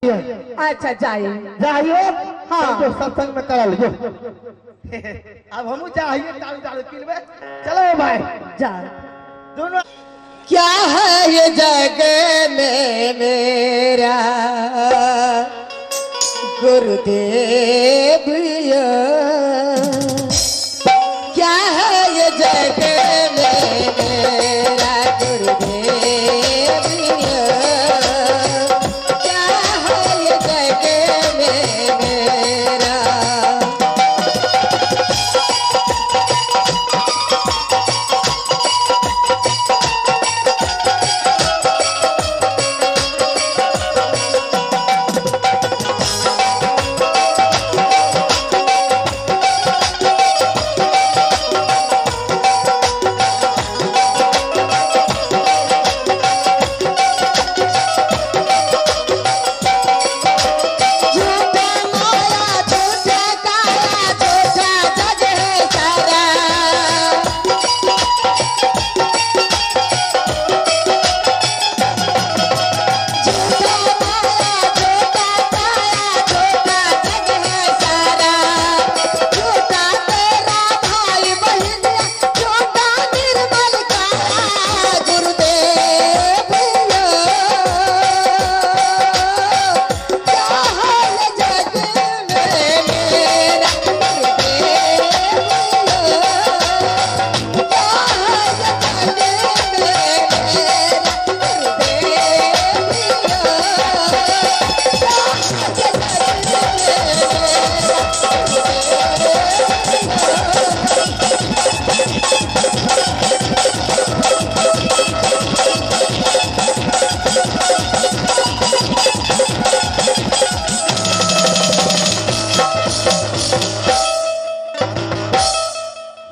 अच्छा जाइए जाइए। हाँ जो सत्संग में करल जो। अब हम चाहिए दारू दारू पी लेबे। चलो भाई जा दोनों। क्या है ये जग में मेरा गुरुदेव, क्या है ये जग में मेरा गुरुदेव, क्या है ये जग में मेरा।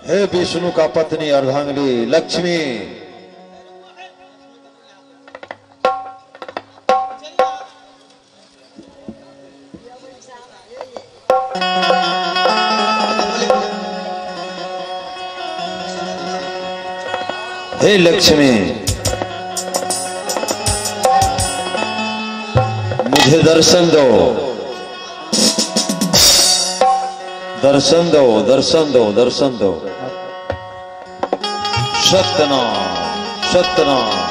हे विष्णु का पत्नी अर्धांगली लक्ष्मी, हे लक्ष्मी मुझे दर्शन दो, दर्शन दो, दर्शन दो, दर्शन दो। सत्यनाम सत्यनाम।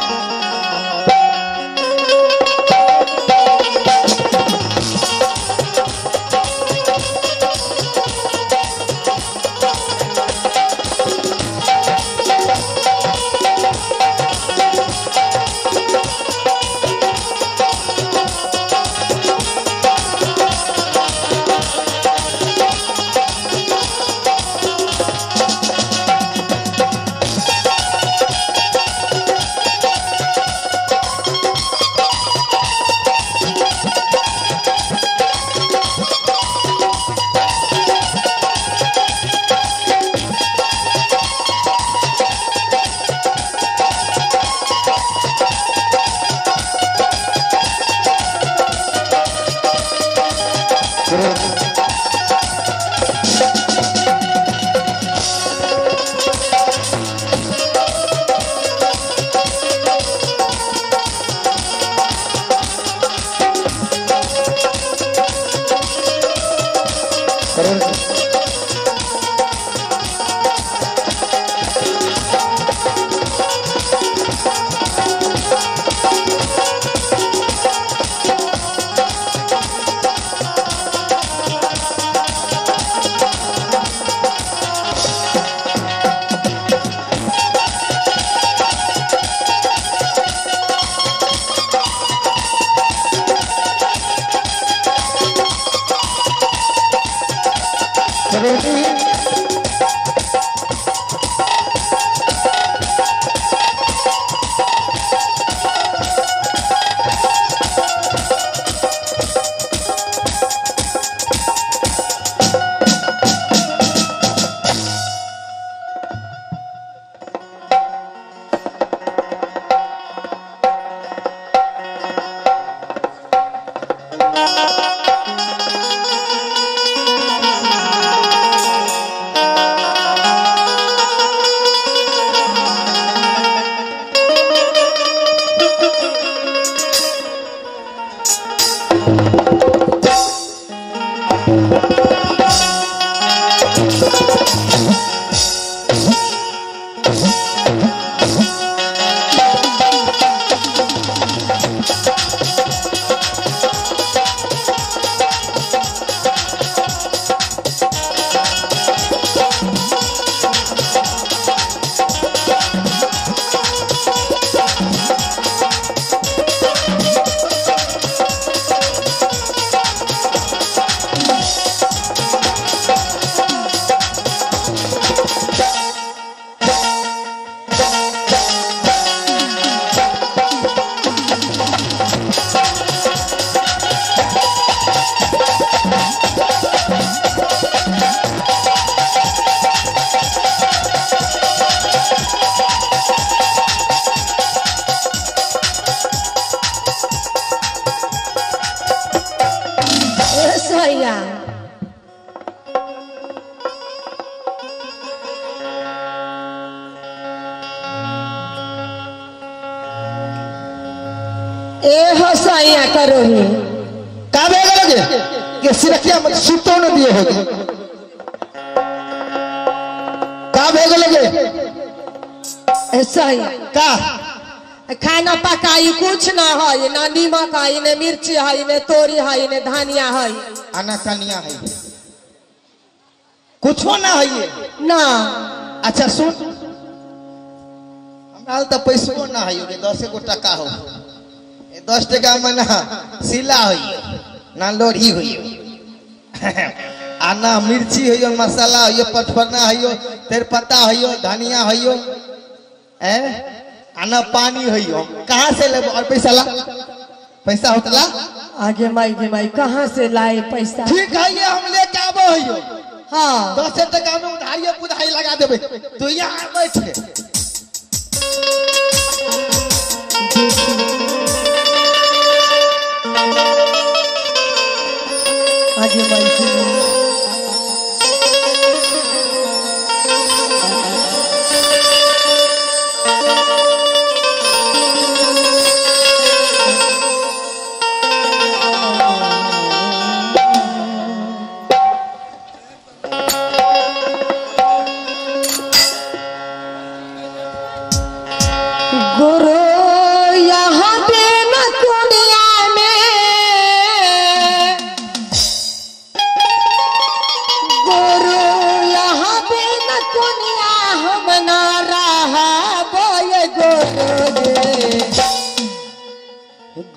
का भे गेल के सिरकिया मत सुतो न दिए हो का भे गेल के ऐसा ही का खाना पकाई कुछ ना है, ना नीमक है, ना मिर्ची है, ना तोरी है, ना धनिया है, आना कनिया है, कुछो ना है ना। अच्छा सुन, हमरा तो पैसो ना है, 10 गो टका हो, 10 टका में ना सिला हो ना लोढ़ी हो आ ना मिर्ची हो, मसाला हो, पटफरना हो, तेजपत्ता हो, धनिया हो, आ ना पानी हो, कहाँ से लेबो? और पैसा ला, पैसा होतला आगे माई गे माई कहाँ से लाए पैसा? ठीक है ये हम लेके आबो हो। हाँ 10 टका में उधारी पुधारी लगा देबे, तू यहाँ बैठ। आगे माई के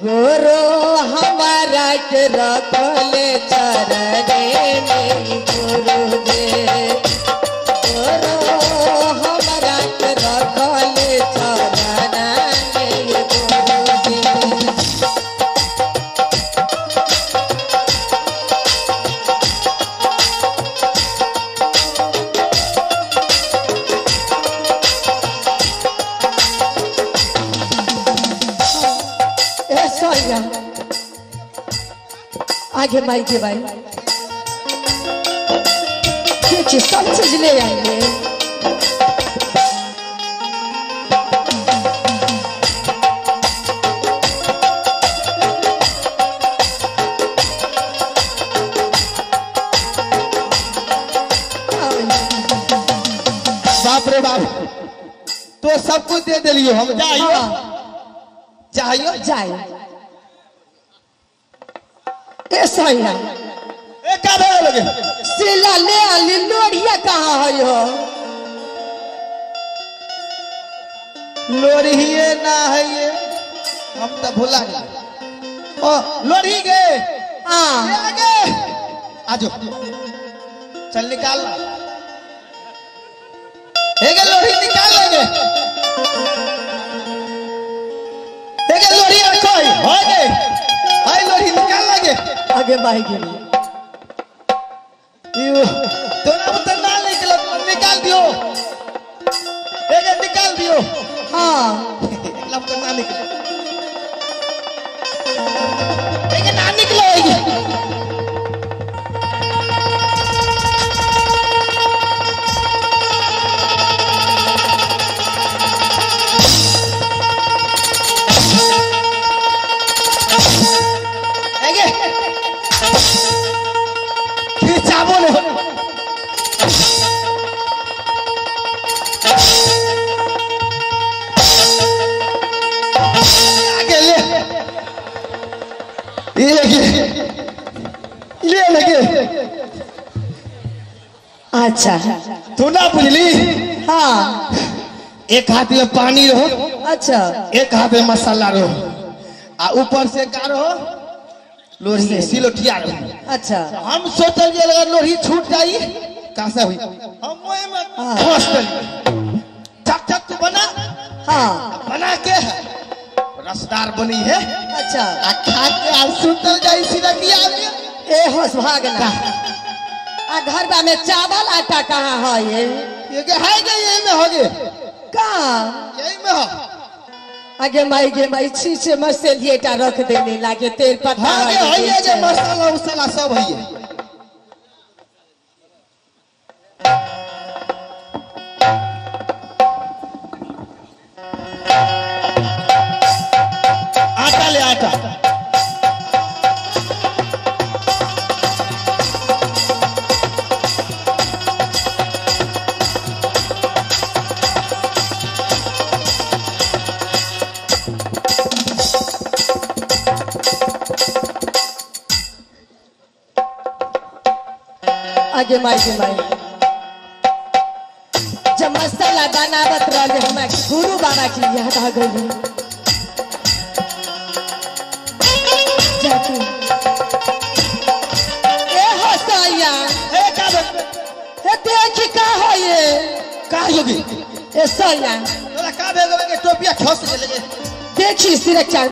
गुरु हमारा के रखले चरणे में गुरु दे, गुरु हमारा के रखले चरणे में गुरु दे। आगे माई के भाई देखिए सब चीज ले आएंगे। बाप रे बाप, तो सब कुछ दे दिलियो हम। जाइयो जाइयो जाइयो ऐसा ही है। ए का भे लगे सिला ले आली लोरिया कहाँ है हो? लोरिये ना है ये, हम तो भुला गए। ओ लोरी गए हां आगे आजो चल निकाल एक लोरी निकाल लेंगे, एक लोरी रखो हो गए, आई लोरी निकाल लेंगे। आगे भाई के यो तोरा उतर ना निकल, निकाल दियो, एक निकाल दियो। हां लब तो ना निकले, एक ना निकलो। एक ये ले लगे। अच्छा तू ना बुझली। हाँ एक हाथ में पानी रहो, अच्छा एक हाथ में मसाला रहो, आ ऊपर से का रहो लोढ़ी सिलोटिया रहो। अच्छा हम सोचल जे अगर लोढ़ी छूट जाई कैसे हुई, हम ओए में फंस गई। चक चक तू बना। हाँ बना के रसदार बनी है। अच्छा आ खा के आ सुतल जाई सिरकिया में। ए होश भागना, आ घरबा में चावल आटा कहाँ है? ये के है के यही में हो गे। कहाँ? यही में हो। आगे माई गे माई छीछे मसेलिएटा रख देने लागे तेल पत्ता। हाँ गे है ये मसाला उसाला सब है। आटा ले आटा। आगे माई के माई जब मसाला बनावत रहे हमारे गुरु बाबा की याद आ गई। जाके ए हो सैया, ए का ए देखी का हो ये का होगी ए सैया तोरा का भेल के टोपिया खस गेले। देखी सिरचा।